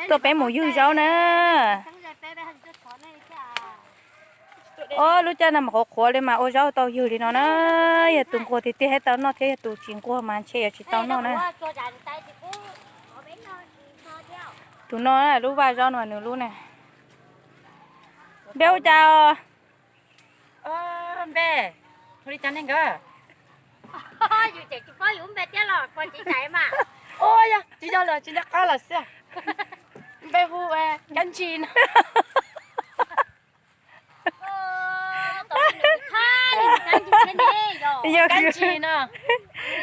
Tuaj peb mus ywg zaub na. Ob lub caij no mas qhuav qhuav li mas ua zaub tau ywg li no na. Yog tus nquag tiag tiag thiaj tau noj thiab, yog tus tsis nquag mas ntshe yuav tsis tau noj na. Tus no lub vaj zaub no nws lub na. Npe hu cas? Npe, hu li cas ne nkawd? Tsis yog lawm, tsis nco qab lawm xwb. Npe hu Kab Ntsis no. Yog Kab Ntsis no.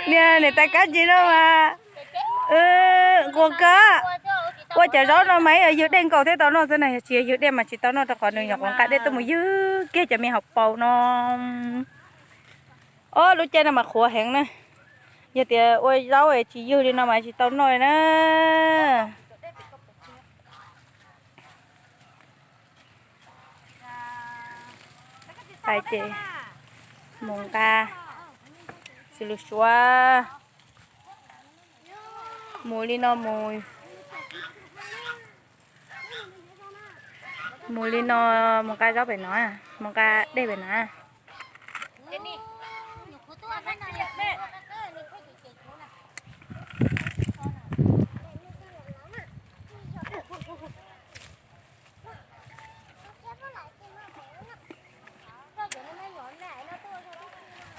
Niag niam tais Kab Ntsis no mas nquag kawg. Ua cov zaub no mas ib yam ywg dej nkaus thiaj tau noj xwb na, yog tsis yog ywg dej mas tsis tau noj, rau qhov nws nyuam qhuav nqa dej tuaj mus ywg kiag cov me hauv paus no. Ob lub caij no mas qhuav heev na. Yog tias ua zaub es tsis ywg li no mas tsis tau noj li na. Pais ces mus nqa xws lus suav, mus li no mus, mus li no, mus nqa zaub pem no, mus nqa dej pem no.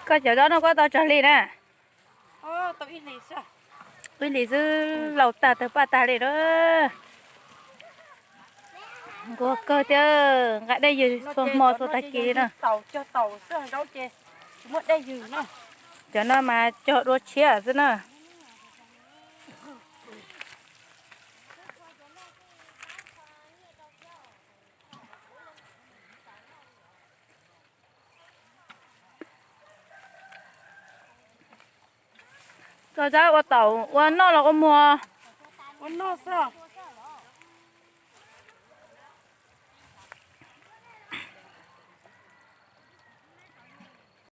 Koj cov zaub no koj tau tsawg hlis na? Ib hlis xwb, laus tag tawg paj tag li na. Nquag kawg thiab, nqa dej ywg txhua hmo txhua tag kis li na. Cov no mas cog dua tshiab xwb na. Koj zaub ua taum ua noj los ua muag? Ua noj xwb.